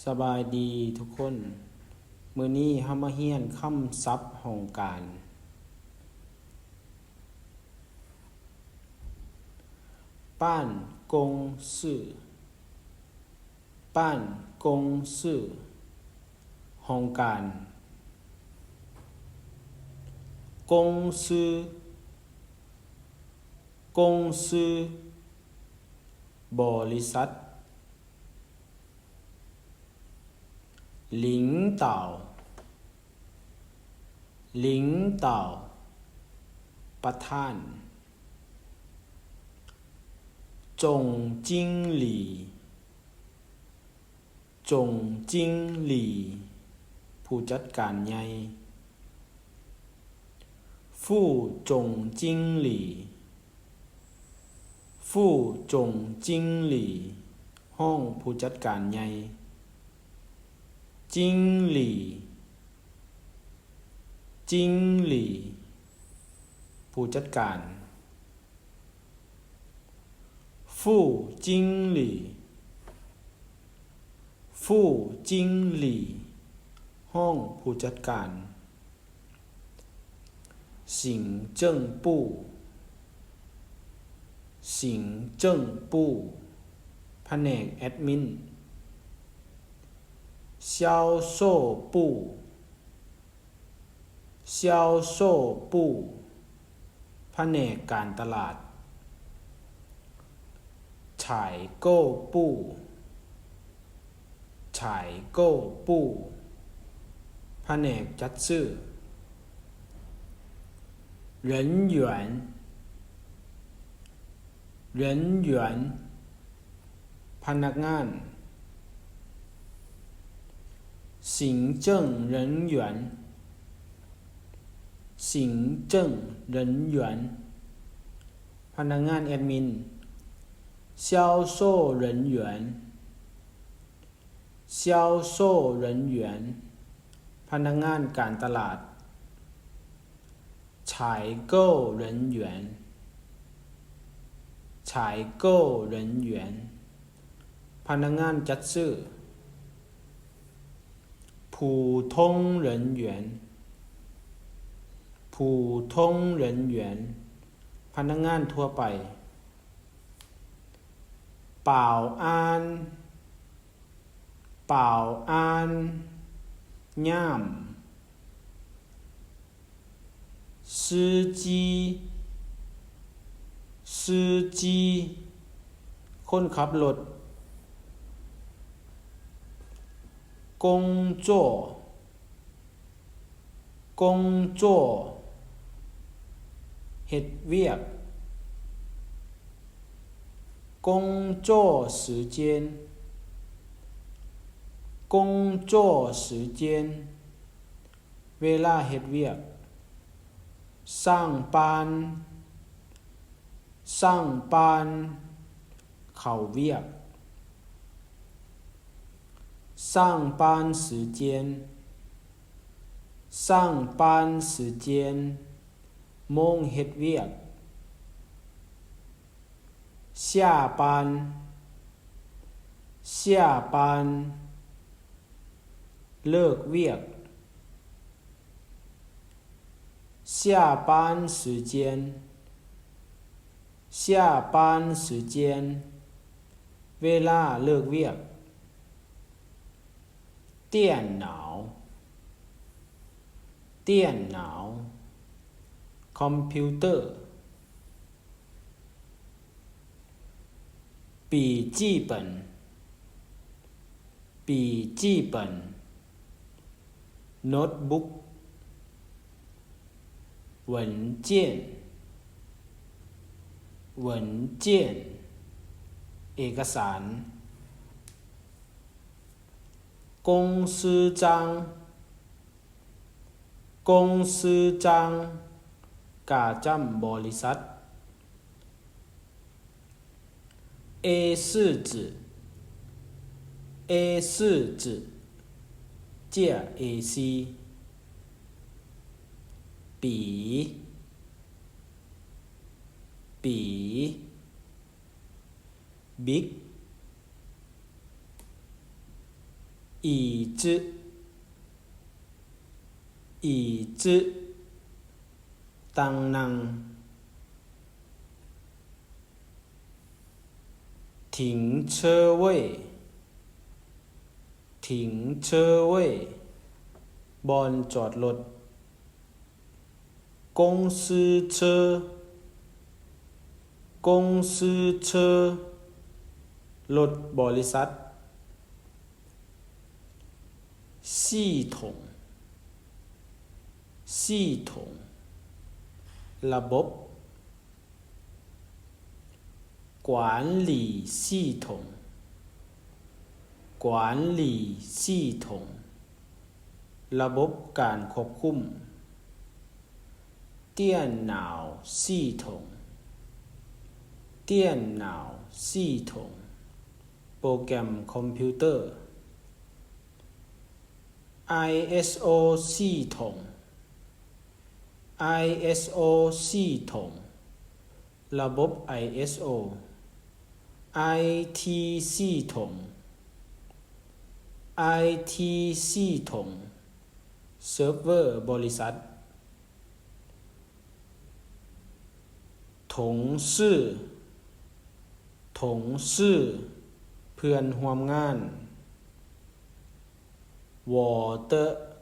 ສະບາຍດີທຸກຄົນ, ມື້ນີ້ເຮົາມາຮຽນຄຳສັບຫ້ອງການ. 办公室, 办公室, ຫ້ອງການ. 公司, 公司, ບໍລິສັດ. 领导, 领导, ປະທານ. 总经理, 总经理, ຜູ້ຈັດການໃຫຍ່. 副总经理, 副总经理, ຮອງຜູ້ຈັດການໃຫຍ່. 经理, 经理, ຜູ້ຈັດການ. 副经理, 副经理, ຮອງຜູ້ຈັດການ. 行政部, 行政部, ພະແນກແອັດມິນ. 销售部, 销售部, ພະແນກການຕະຫຼາດ. 采购部, 采购部, ພະແນກຈັດຊື້. 人员, 人员, ພະນັກງານ. 行政人员, 行政人员, ພະນັກງານແອັດມິນ. 销售人员, 销售人员, ພະນັກງານການຕະຫຼາດ. 采购人员, 采购人员, ພະນັກງານຈັດຊື້. 普通人员, 普通人员, ພະນັກງານທົ່ວໄປ. 保安, 保安, ຍ່າມ. 司机, 司机, ຄົນຂັບລົດ. 工作, 工作, ເຮັດວຽກ. 工作时间, 工作时间, ເວລາເຮັດວຽກ. 上班, 上班, ເຂົ້າວຽກ. 上班时间, 上班时间, ໂມງເຮັດວຽກ. 下班, 下班, ເລີກວຽກ. 下班时间, 下班时间, ເວລາເລີກວຽກ. 电脑, 电脑, ຄອມພິວເຕີ. 笔记本, 笔记本, ໂນ້ດບຸກ. 文件, 文件, ເອກະສານ. 公司章, 公司章, ກາຈ້ຳບໍລິສັດ. A四纸, A四纸, ເຈ້ຍ A四. 笔, 笔, ບິກ,椅子 椅子 ຕັ່ງນັ່ງ 停车位 停车位 ບ່ອນຈອດລົດ 公司车 公司车 ລົດບໍລິສັດ 系统 系统 ລະບົບ 管理系统 管理系统 ລະບົບການຄວບຄຸມ 电脑系统 电脑系统 ໂປຣແກຣມຄອມພິວເຕີ ISO 系统 ISO 系统 ລະບົບ ISO IT 系统 IT 系统 ເຊີບເວີບໍລິສັດ 同事 同事 ເພື່ອນຮ່ວມງານ 我的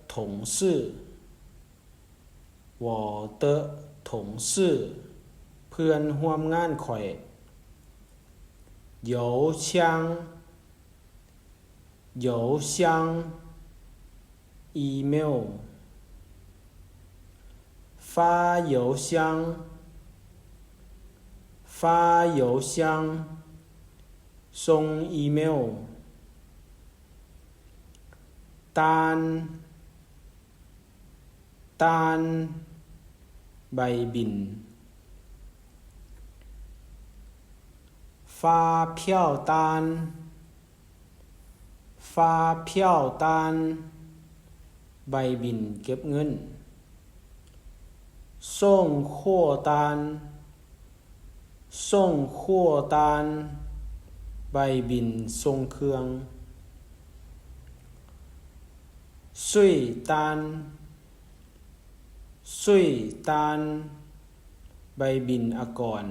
同事 我的同事 ເພື່ອນຮ່ວມງານຂ້ອຍ 邮箱 邮箱 ອີເມວ 发邮箱 发邮箱 ສົ່ງອີເມວ 单 单 ໃບບິນ 发票单 发票单 ໃບບິນເກັບເງິນ 送货单 送货单 ໃບບິນສົ່ງເຄື່ອງ 税单 税单 ໃບບິນອາກອນ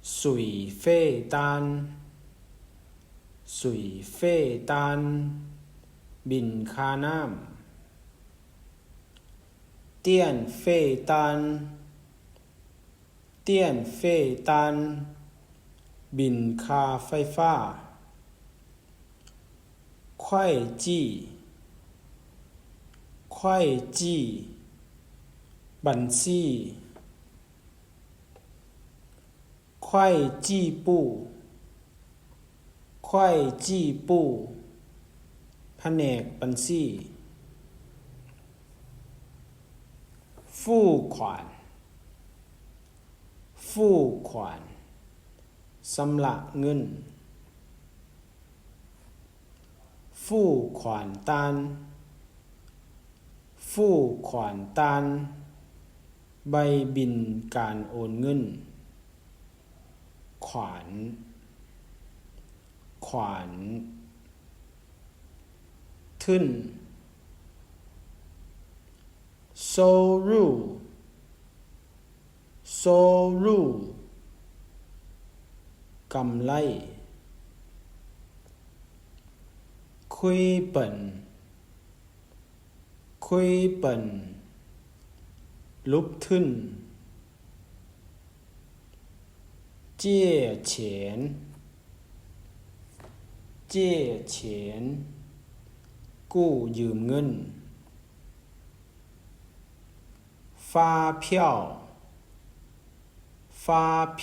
水费单 水费单 ບິນຄ່ານ້ຳ 电费单 电费单 ບິນຄ່າໄຟຟ້າ 会计 会计 ບັນຊີ 会计部 会计部 ພະແນກບັນຊີ 付款 付款 ຊຳລະເງິນ 付款单 付款单 ໃບບິນການໂອນເງິນ 款 款 ທຶນ 收入 收入 ກຳໄລ 亏本 亏本 ຫຼຸບທຶນ 借钱 借钱 ກູ້ຢືມເງິນ 发票 发票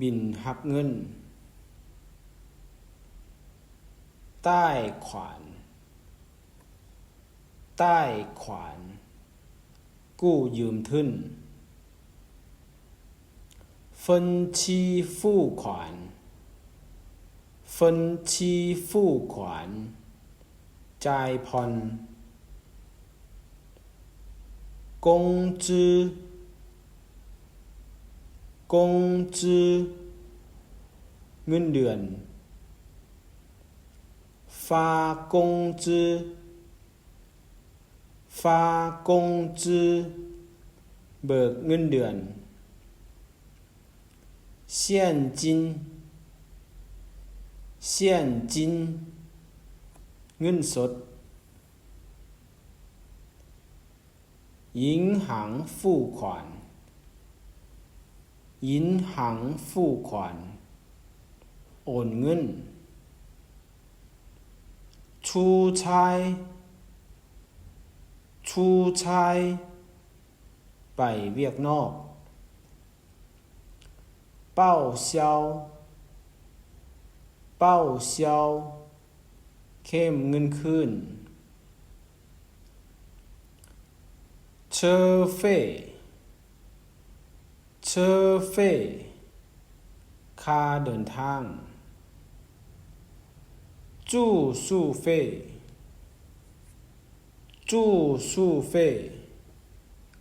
ບິນຮັບເງິນ 贷款 贷款 ກູ້ຢືມທຶນ 分期付款 分期付款 ຈ່າຍຜ່ອນ 工资 工资 ເງິນເດືອນ发工资 发工资 ເບີກເງິນເດືອນ. 现金 现金 ເງິນສົດ. 银行付款 银行付款 ໂອນເງິນ. 出差 出差 ໄປວຽກນອກ. 报销 报销 ເຄັມເງິນຄືນ. 车费 车费 ຄ່າເດີນທາງ. 住宿费 住宿费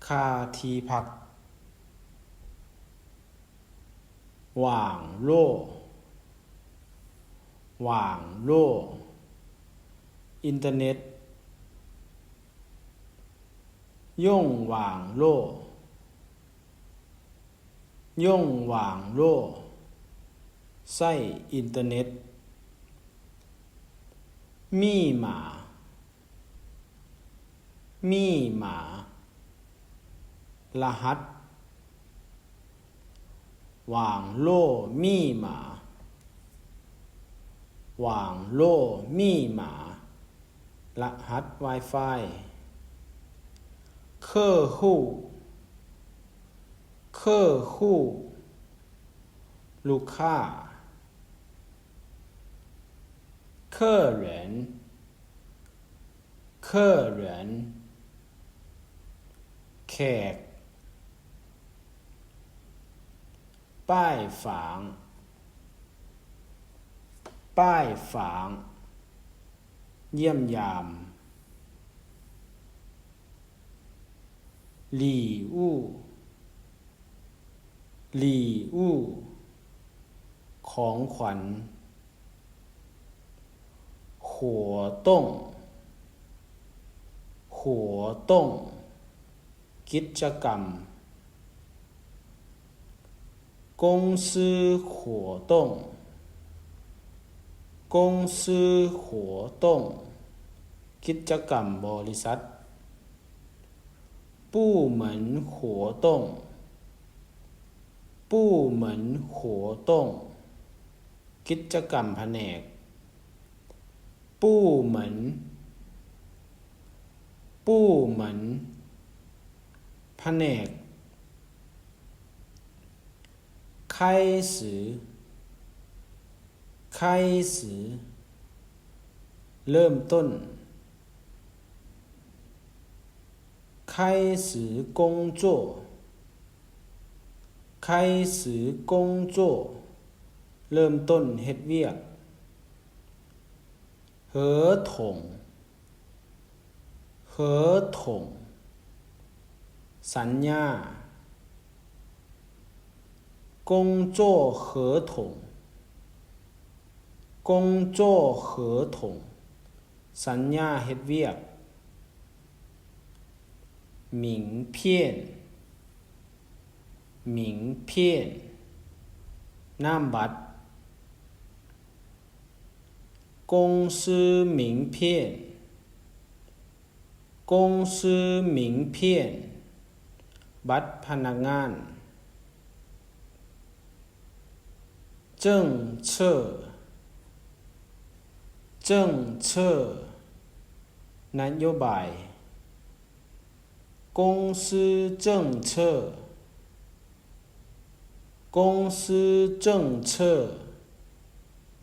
ຄ່າທີ່ພັກ. 网络 网络 ອິນເຕີເນັດ. 用网络 用网络 ໃຊ້ອິນເຕີເນັດ. 密码 密码 ລະຫັດ. 网络密码 网络密码 ລະຫັດ Wi-Fi. 客户 客户 ລູກຄ້າ. 客人 客人 ແຂກ. 拜访 拜访 ຢ້ຽມຢາມ. 礼物 礼物 ຂອງຂວັນ. 活动 活动 ກິດຈະກຳ. 公司活动 公司活动 ກິດຈະກຳບໍລິສັດ. 部门活动 部门活动 ກິດຈະກຳພະແນກ. 部门 部门 ພະແນກ. 开始 开始 ເລີ່ມຕົ້ນ. 开始工作 开始工作 ເລີ່ມຕົ້ນເຮັດວຽກ. 合同 合同 ສັນຍາ. 工作合同 工作合同 ສັນຍາເຮັດວຽກ. 名片 名片 ນາມບັດ. 公司名片 公司名片 ບັດພະນັກງານ. 政策 政策 ນະໂຍບາຍ. 公司政策 公司政策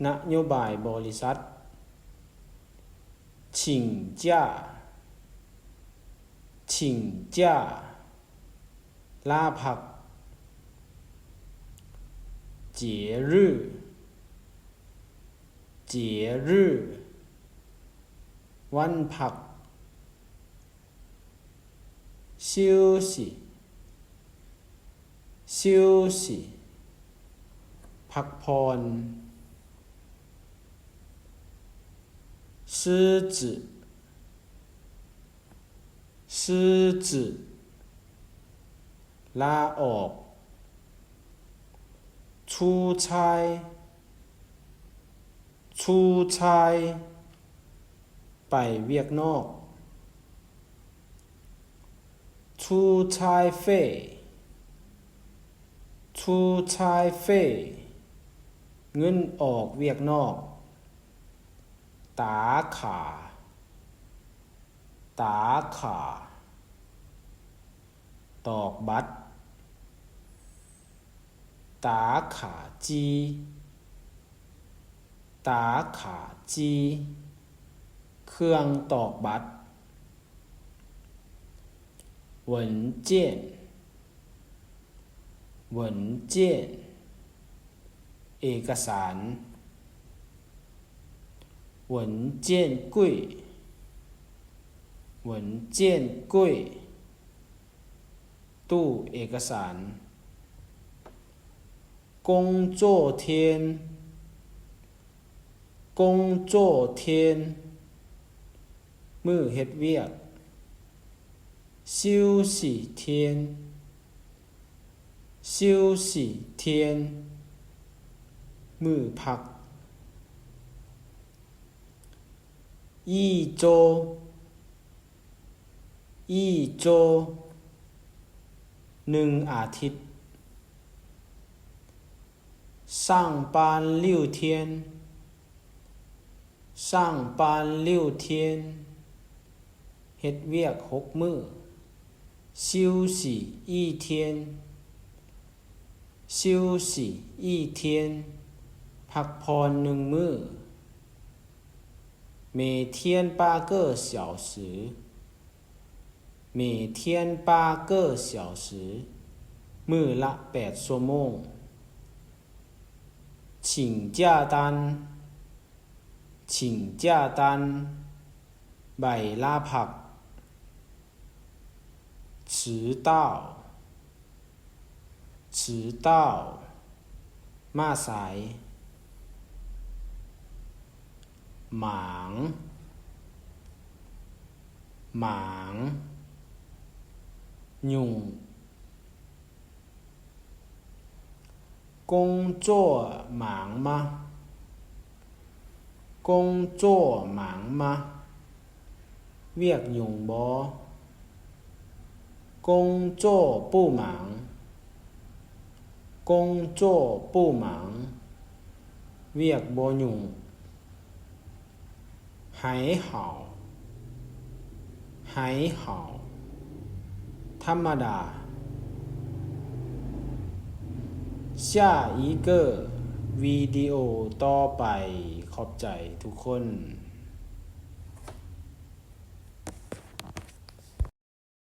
ນະໂຍບາຍບໍລິສັດ. 请假 请假 ລາພັກ. 节日 节日 ວັນພັກ. 休息 休息 ພັກຜ່ອນ.辞职 辞职 ລາອອກ. 出差 出差 ໄປວຽກນອກ. 出差费 出差费 ເງິນອອກວຽກນອກ. 打卡 打卡 ຕອກບັດ. 打卡机 打卡机 ເຄື່ອງຕອກບັດ. 文件 文件 ເອກະສານ. 文件柜 文件柜 ຕູ້ເອກະສານ. 工作天 工作天 ມື້ເຮັດວຽກ. 休息天 休息天 ມື້ພັກ. 一周 一周 ໜຶ່ງອາທິດ. 上班六天 上班六天 ເຮັດວຽກຫົກມື້. 休息一天 休息一天 ພັກຜ່ອນໜຶ່ງມື້. 每天八个小时 每天八个小时 ມື້ລະແປດຊົ່ວໂມງ. 请假单 请假单 ໃບລາພັກ. 迟到 迟到 ມາສາຍ. 忙 忙 ຫຍຸ້ງ. 工作忙吗 工作忙吗 ວຽກຫຍຸ້ງບໍ່? 工作不忙 工作不忙 ວຽກບໍ່ຫຍຸ້ງ. 还好 还好 ທຳມະດາ. 下一个ວິດີໂອຕໍ່ໄປ. ຂອບໃຈທຸກຄົນ.